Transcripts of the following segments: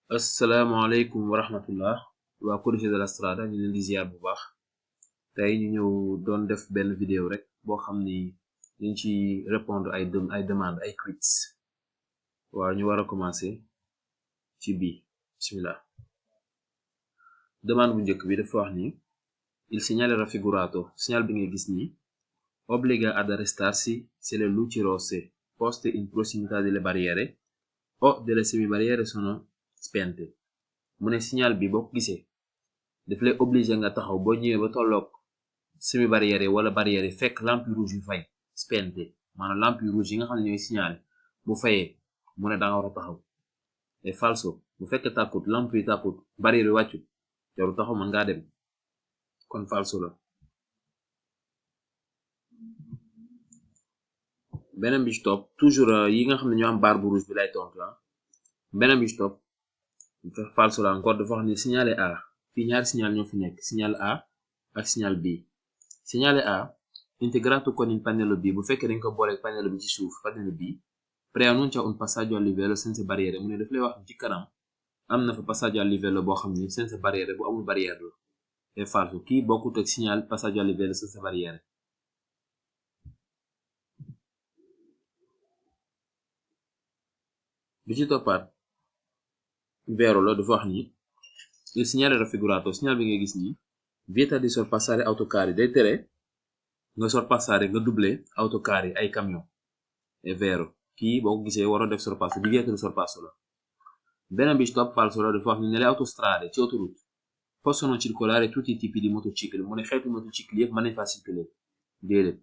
asalaamaaleykum wa rahmatullah waa Codice de la Strada ñu leen di ziar bu baax tey ñu ñëw doon def benn vidéo rek boo xam ni dañ ci répondre ay demande ay quiz waaw ñu war a commencer ci bii bismillah. Demande bu njëkk bi dafa wax ni il segnale raffigurato signal bi ngay gis ni obbliga ad arrestarsi se le luci rosse poste in prossimità delle barriere o delle semibarriere sono spente. mu ne signal bi boo ko gisee daf lay obligé nga taxaw boo ñëwee ba tolloog semi barrière wala barrière fekk lampe rouge yu fay spente maanaam lampe rouge yi nga xam ne ñooy signalé bu fayee mu ne da nga war a taxaw. et falso bu fekkee tàkkut lampe yi tàkkut barrière yi wàccut jarul taxaw mën ngaa dem kon falso la. beneen bi ci topp toujours yi nga xam ne ñoo am barre bu rouge bi lay tontu la. beneen bi ci topp falso la encore dafa wax ni signalé A fii ñaari signal ñoo fi nekk signal A ak signal B. signalé A integrato con il pannello B bu fekkee dañ ko booleeg pannello bi ci suuf pannello B preannuncia un passaggio a livello senza barriere mu ne daf lay wax ci kanam am na fa passaggio a livello boo xam ni senza barriere bu amul barrière la. et falso kii bokkut ak signal passaggio a livello senza barriere. bi ci toppaat vero la dafa wax ni il segnale raffigurato signal bi ngay gis nii vieta di sorpassare autocarri day tere nga sorpassare nga doubler autocarri ay camion. è vero kii boo ko gisee waroo def sorpasso di vieta di sorpasso la. beneen bi ci topp falso la dafa wax ni nelle autostrade ci autoroute possono circolare tutti i tipi di motocicli mu ne xeetu motocicli yëpp mën nañ faa circuler déedéet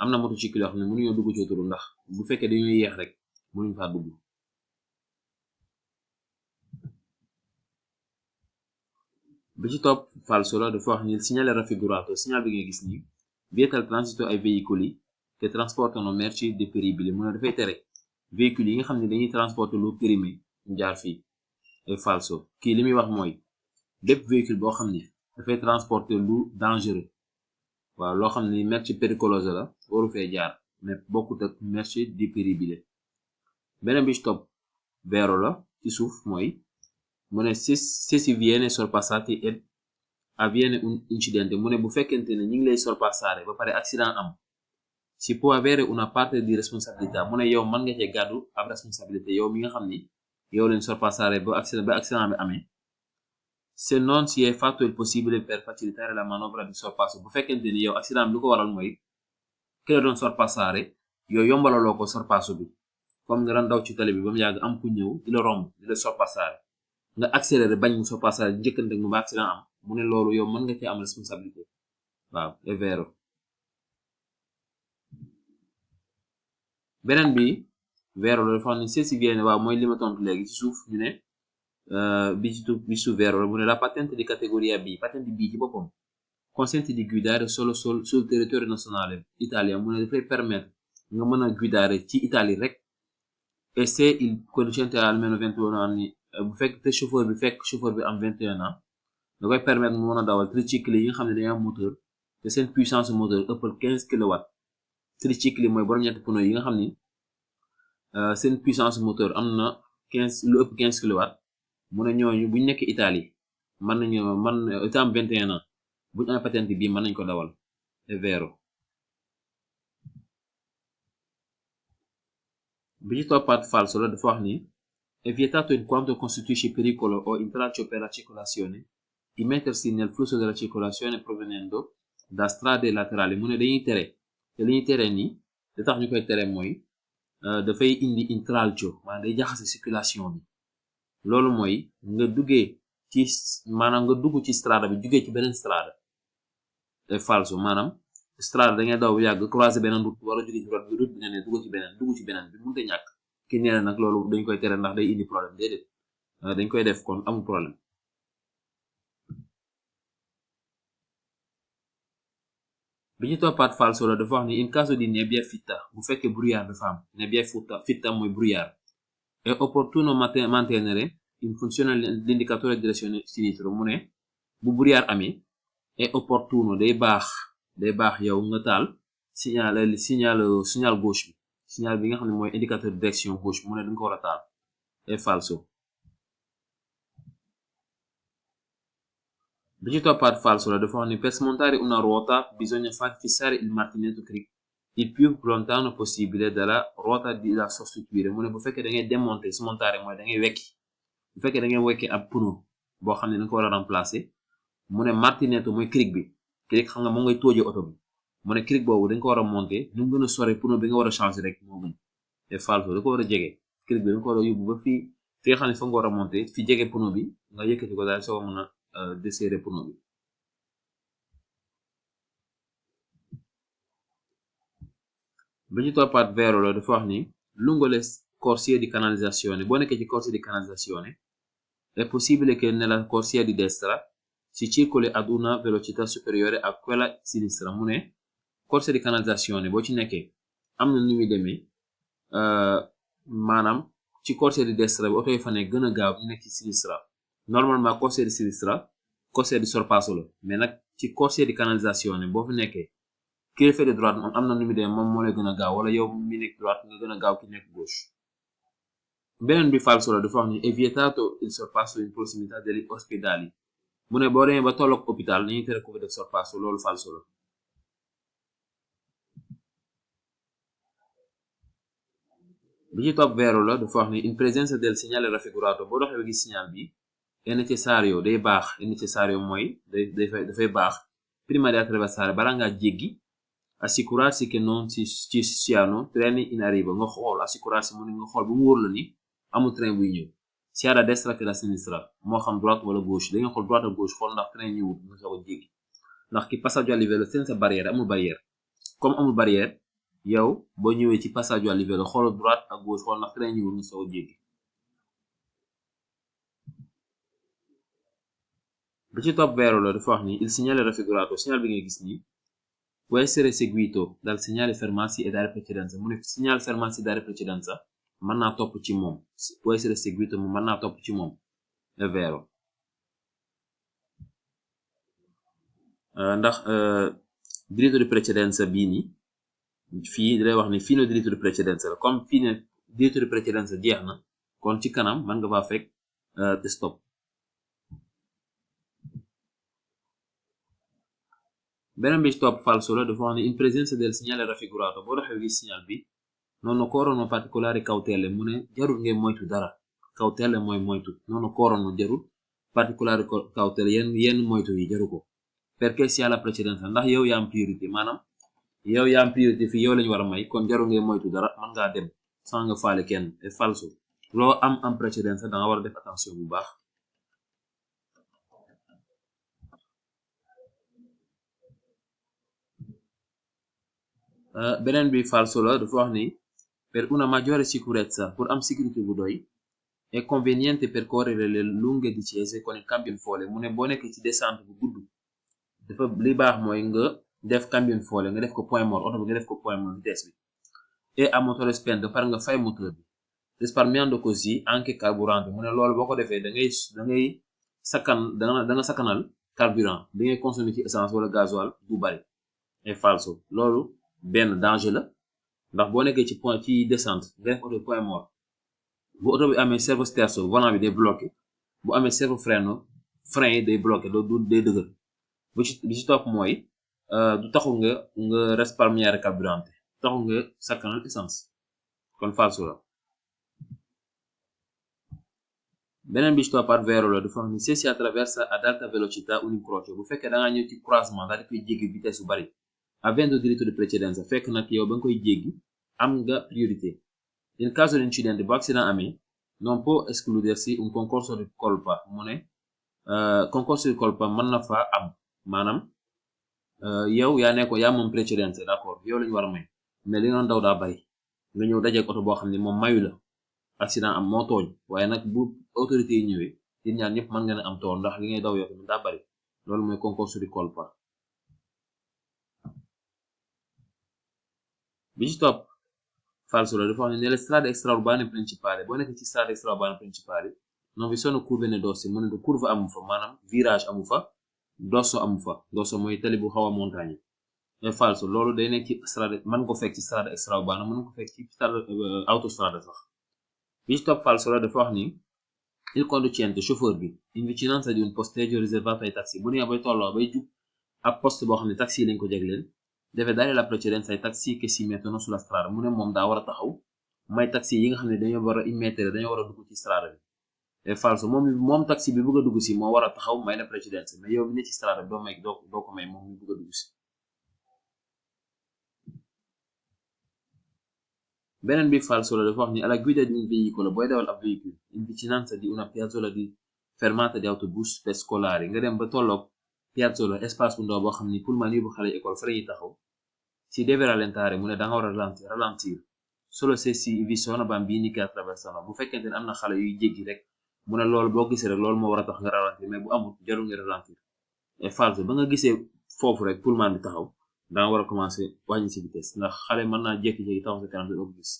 am na motocicli yoo xam ne mënuñoo dugg ci autoroute ndax bu fekkee dañuy yeex rek mënuñ faa dugg. bi ci topp falso la dafa wax ni il segnale raffigurato signal bi ngay gis nii vieta il transito ai veicoli che trasportano merci deperibili mu ne dafay tere véhicules yi nga xam ne dañuy transporter lu périmé ñu jaar fii. et falso kii li muy wax mooy bépp véhicule boo xam ni dafay transporter lu dangereux waaw loo xam ni merci pericolosa la waru fee jaar mais bokkut ak merci deperibile. beneen bi ci topp vero la ci suuf mooy mu ne se si viene sorpassati ed avviene un incidente mu ne bu fekkente ne ñi ngi lay sorpassare ba pare accident am si può avere una parte di responsabilità mu ne yow mën nga cee gàddu ab responsabilité yow mi nga xam ni yow leen sorpassare ba accident bi amee se non si è fatto il possibile per facilitare la manovra di sorpasso bu fekkente ni yow accident bi lu ko waral mooy ki la doon sorpassare yow yombalaloo ko sorpasso bi comme nga doon daw ci tali bi ba mu yàgg am ku ñëw di la romb di la sorpassare nga accéléré bañ mu sorpassare njëkkante mu ba accident am mu ne loolu yow mën nga cee am responsabilité waaw è vero. beneen bi vero la dafa xam ne se si viene waaw mooy li ma tontu léegi ci suuf ñu ne bi su vero la mu ne la patente di categoria B patente B ci boppam consente di guidare solo sul territorio nazionale Italia mu ne dafay permettre nga mën a guidare ci Italie rek et se il conducente ha almeno 21 anni bu fekk te chauffeur bi am 21 ans da koy permettre mu mën a dawal tricycle yi nga xam ne dañuy am moteur te seen puissance moteur ëppal 15 kilowatt. tricycle mooy borom ñetti pneu yi nga xam ni seen puissance moteur am na 15 lu ëpp 15 kilowatt mu ne ñooñu buñ nekk Italie te am 21 ans buñ amee patente bii mën nañ ko dawal. è vero. bi ci toppaat falso la dafa wax ni è vietato in quanto costituisce pericolo o intralcio per la circolazione immettersi nel flusso della circolazione provenendo da strade laterali mu ne dañuy tere te li ñuy tere nii li tax ñu koy tere mooy dafay indi intralcio maanaam day jaxase circulation bi loolu mooy nga duggee ci maanaam nga dugg ci strada bi jugee ci beneen strada. è falso maanaam strada da ngay daw bu yàgg croiser beneen route war a jóge ci route bi nga ne dugg ci beneen bi mënut a ñàkk ki nee na nag loolu dañ koy tere ndax day indi problème déedéet dañ koy def kon amul problème. bi ñu toppaat falso la dafa wax ni in caso di nebbia fitta bu fekkee brouillard dafa am nebbia fitta mooy brouillard è opportuno mantenere in funzione l'indicatore direzione sinistro mu ne bu brouillard amee è opportuno day baax yow nga taal signal gauche bi signal bi nga xam ne mooy indicateur direction gauche mu ne dañ ko war a taal. è falso. bi ci toppaat falso la dafa wax ni per smontare una ruota bisogna far fissare il martinetto cric il più lontano possibile dalla ruota da sostituire mu ne bu fekkee da ngay démonter smontare mooy da ngay wekki bu fekkee da ngay wekki ab pneu boo xam ne da nga ko war a remplacer mu ne martinetto mooy cric bi cric xam nga moom ngay tóoje oto bi mu ne cric boobu dañ ko war a monter nu mu gën a sore pneu bi nga war a changer rek moo gën te falso da ko war a jege cric bi da nga ko war a yóbbu ba fi nga xam ne fa nga war a monter fi jege pneu bi nga yëkkati ko daal soo mën a desserrer pneu bi. bi ci toppaat vero la dafa wax ni lungo le corsie di canalizzazione boo nekkee ci corsie di canalizzazione è possibile che nella corsia di destra si circoli ad una velocità superiore a quella sinistra mu ne corsia di canalizzazione boo ci nekkee am na nu muy demee maanaam ci corsia di destra bi oto yi fa ne gën a gaaw ñu nekk ci sinistra normalement corsia di sinistra corsia di sorpasso la mais nag ci corsia di canalizzazione boo fi nekkee ki la féete droite moom am na nu muy demee moom moo lay gën a gaaw wala yow mi nekk droite nga gën a gaaw ki nekk gauche. beneen bi falso la dafa wax ni è vietato il sorpasso in prossimità degli ospedali mu ne boo demee ba tolloog hôpital nañuy tere ko fi def sorpasso loolu falso la. bi ci topp vero la dafa wax ni in presenza del segnale raffigurato boo doxee ba gis signal bi è necessario day baax è necessario mooy dafay baax prima di attraversare bala ngaa jéggi assicurarsi che non ci siano treni in arrivo nga xool assicurarsi mu ne nga xool bu mu wóor la ni amul train buy ñëw sia da destra che da sinistra moo xam droite wala gauche da nga xool droite ak gauche xool ndax train ñëwul nga soog a jéggi ndax ki passaggio a livello senza barrière amul barrière comme amul barrière yow boo ñëwee ci passaggio a livello xool droite ak gauche xool ndax train ñëwul nga soog a jéggi. bi ci topp vero la dafa wax ni il segnale raffigurato signal bi ngay gis nii può essere seguito dal segnale fermarsi e dare precedenza mu ne segnale fermarsi e dare precedenza mën naa topp ci moom può essere seguito mu mën naa topp ci moom è vero ndax diritto di precedenza bii nii fii dalay wax ni fino diritto di precedenza la comme fii ne diritto di precedenza jeex na kon ci kanam mën nga faa fekk te stop. beneen bi ci topp falso la dafa wax ne in presenza del segnale raffigurato boo doxee gis signal bi non occorrono particolari cautele mu ne jarul ngay moytu dara cautele mooy moytu non occorrono jarul particolari cautele yenn moytu yi jaru ko perché si ha la precedenza ndax yow yaa am priorité maanaam yow yaa am priorité fii yow lañu war a may kon jarul ngay moytu dara mën ngaa dem sans nga faale kenn è falso loo am precedenza da nga war a def attention bu baax. beneen bi falso la dafa wax ni per una maggiore sicurezza pour am sécurité bu doy è conveniente percorrere le lunghe discese con il cambio in folle mu ne boo nekk ci descente bu gudd dafa li baax mooy nga def cambio in folle nga def ko point mort oto bi nga def ko point mort vitesse bi e a motore spento par nga fay moteur bi risparmiando così anche carburante mu ne loolu boo ko defee da ngay da nga sakkanal carburant bi ngay consommer ci essence wala gasoil bu bari è falso loolu benn danger la ndax boo nekkee ci point ci descente nga def oto point mort bu oto bi amee servo sterzo volant bi day bloqué bu amee servo frein yi day bloqué du day dëgër bi ci topp mooy du taxu nga risparmiare carburante taxu nga sakkanal essence kon falso la. beneen bi ci toppaat vero la dafa wax ni se si attraversa ad alta velocità un incrocio bu fekkee da nga ñëw ci croisement daal di koy jéggi vitesse bu bari avendo diritto di precedenza fekk nag yow ba nga koy jéggi am nga priorité in caso di incidente bu accident amee non può escludersi un concorso di colpa mu ne concorso di colpa mën na fa am maanaam yow yaa moom precedenza d'accord yow lañu war a may mais li nga daw daa bari nga ñëw dajeek oto boo xam ne moom mayu la accident am moo tooñ waaye nag bu autorité yi ñëwee yéen ñaar ñëpp mën ngeen a am toor ndax li ngay daw yow tamit daa bari loolu mooy concorso di colpa. bi ci topp falso la dafa wax ne nelle strade extraurbane principali boo nekk ci strade extraurbane principali non vi sono curve né dossi mu ne curve amu fa maanaam virage amu fa dosso amu fa dosso mooy tali bu xaw a montagne è falso loolu day nekk ci strade mën nga ko fekk ci strade extraurbane mën nga ko fekk ci strade autostrade sax bi ci topp falso la dafa wax ni il conducente chauffeur bi in vicinanza di un posteggio riservato ai taxi bu nee bay tolloo bay jub ab poste boo xam ne taxi lañ ko jagleel deve dare la precedenza ai taxi che si mettono sulla strada mu ne moom daa war a taxaw may taxi yi nga xam ne dañoo war a immettere dañoo war a dugg ci strada bi è falso moom taxi bi bëgg a dugg si moo war a taxaw may la precedenza mais yow mi ne ci strada bi doo ko may moom mi bëgg a dugg si beneen bi falso la dafa wax ni alla guida di un veicolo booy dawal ab véhicule in vicinanza di una piazzola di fermata di autobus per scolari nga dem ba tolloog piazzola espace bu ndaw boo xam ni pullman yóbbu xale école fa lañuy taxaw si deve rallentare mu ne da nga war a ralentir solo se vi sono bambini che attraversano bu fekkente ne am na xale yuy jéggi rek mu ne loolu boo gisee rek loolu moo war a tax nga ralentir mais bu amul jarul nga ralentir et falso ba nga gisee foofu rek pullman bi taxaw da nga war a commencer wàññi si vitesse ndax xale mën naa jékki-jékki taxaw sa kanam doo ko gis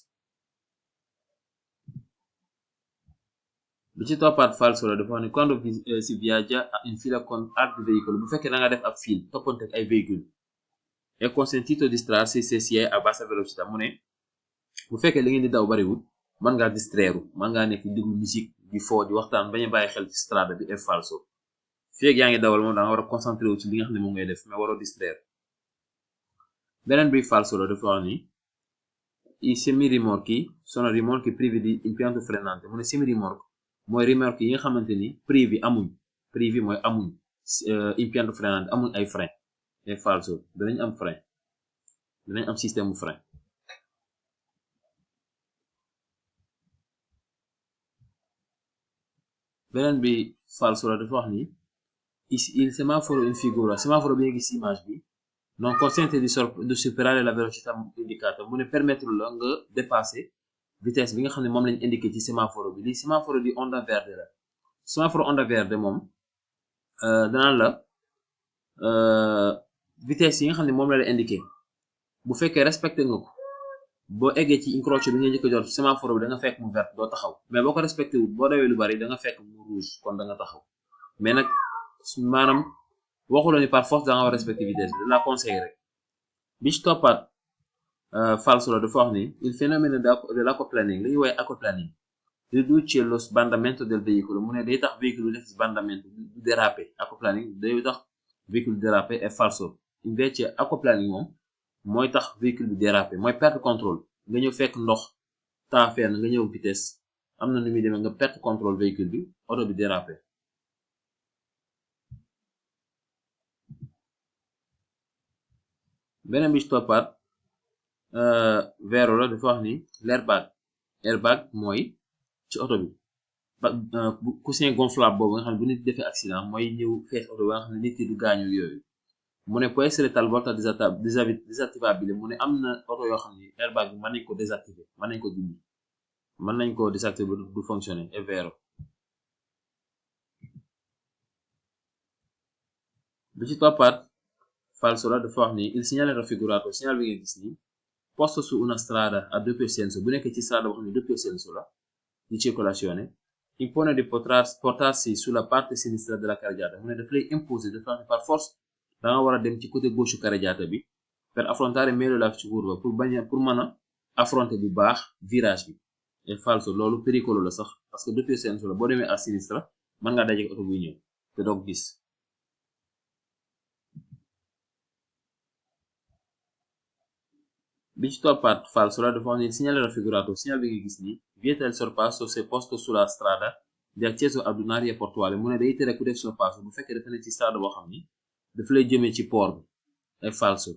bi ci toppaat falso la dafa wax ne quando si viaggia in fila con altri veicoli bu fekkee da nga def ab fil toppante ak ay véhicule è consentito distrarsi se si è a bassa velocità mu ne bu fekkee li ngeen di daw bariwul mën ngaa distraire mën ngaa nekk diglu musique di foo di waxtaan bañ a bàyyi xel ci strada bi è falso feeg yaa ngi dawal moom da nga war a concentré wu ci li nga xam ne moom ngay def mais waroo distraire beneen bi falso la dafa wax ni i semi-rimorchi sono rimorchi privi di impianto frenante mu ne semi-rimorque mooy remorque yi nga xamante ni privi mooy amuñ impianto frenante amuñ ay frein è falso danañ am frein danañ am système bu frein beneen bi falso la dafa wax ni il semaforo in figura semaforo bi nga gis image bi non consente di superare la velocità indicata mu ne permettre la nga dépasser vitesse bi nga xam ne moom lañ indiqué ci semaforo bi lii semaforo di onda verde la semaforo onda verde moom danaan la vitesse yi nga xam ne moom la la indiqué bu fekkee respecté nga ko boo eggee ci incrocio bi nga njëkk a jot semaforo bi da nga fekk mu verte doo taxaw mais boo ko respecté wul boo dawee lu bari da nga fekk mu rouge kon da nga taxaw mais nag maanaam waxuloo ni par force da nga war respecté vitesse bi da la conseil rek bi ci toppaat falso la dafa wax ni il fenomeno dell'aquaplaning li ñuy woowee aquaplaning riduce lo sbandamento del veicolo mu ne day tax véhicule def sbandamento du déraper aquaplaning day tax véhicule déraper è falso invece aquaplaning moom mooy tax véhicule bi déraper mooy perte contrôle nga ñëw fekk ndox taa fenn nga ñëw vitesse am na nu muy demee nga perte contrôle véhicule bi oto bi déraper beneen bi ci toppaat vero la dafa wax ni l'airbag mooy ci oto bi coussin gonflable boobu nga xam ne bu nit defee accident mooy ñëw fees oto bi nga xam ne nit ki du gaañu yooyu mu ne può essere talvolta disattivabile mu ne am na oto yoo xam ni airbag bi mën nañ ko désactiver mën nañ ko dindi mën nañ ko désactiver du fonctionner è vero bi ci toppaat falso la dafa wax ni il segnale raffigurato segnal bi nga gis ni posto su una strada a doppio senso bu nekk ci strada boo xam ne doppio senso la di circolazione impone di portarsi sulla parte sinistra della carreggiata mu ne daf lay imposer de faire par force da nga war a dem ci côté gauche carreggiata bi per affrontare meglio la curva pour mën a affronter bu baax virage bi è falso loolu pericolo la sax parce que doppio senso la boo demee à sinistra mën ngaa dajeek oto buy ñëw te doo ko gis bi ci toppaat falso la dafa wax ni il segnale raffigurato segnal bi nga gis ni vieta il sorpasso se posto sulla strada di accesso ad un'area portuale mu ne day tere ku def sorpasso bu fekkee dafa ne ci strada boo xam ni dafa lay jëmee ci port bi è falso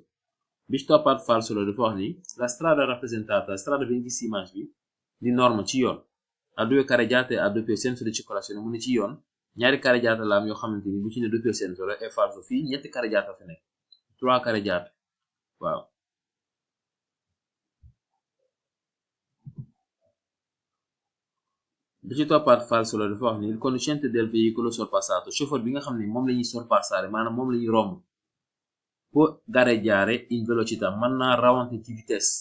bi ci toppaat falso la dafa wax ni la strada rappresentata strada bi nga gis image bi di norme ci yoon a due carreggiate a doppio senso di circolazione mu ne ci yoon ñaari carreggiate la am yoo xamante ni bu ci ne doppio senso la è falso fii ñetti carreggiate fi nekk 3 carreggiate waaw bi ci toppaat falso la dafa wax ni il conducente del veicolo sorpassato chauffeur bi nga xam ne moom la ñuy sorpassare maanaam moom la ñuy romb può gareggiare in velocità mën naa rawante ci vitesse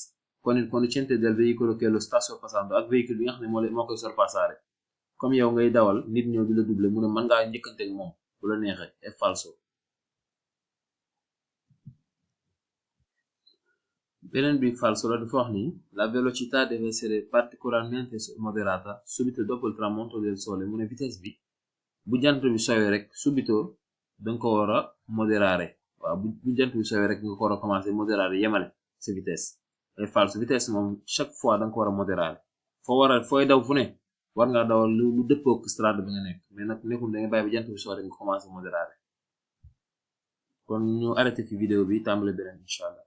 con il conducente del veicolo che lo sta sorpassando ak véhicule bi nga xam ne moo koy sorpassare comme yow ngay dawal nit ñëw di la doubler mu ne mën ngaa njëkkante ak moom bu la neexee è falso beneen bi falso la dafa wax ni la velocità deve essere particolarmente moderata subito dopo il tramonto del sole. mu ne vitesse bi bu jant bi sowee rek subito danga ko war a moderare. waaw bu jant bi sowee rek nga ko war a commencer moderare yemale sa vitesse. ay falso vitesse moom chaque fois danga ko war a moderare fooy daw fu ne war nga dawal lu dëppook strade bi nga nekk, mais nag nekkul da nga bàyyi ba jant bi soo rek nga commencer moderare. kon ñu arrêté fi vidéo bi tàmbale beneen incha allah.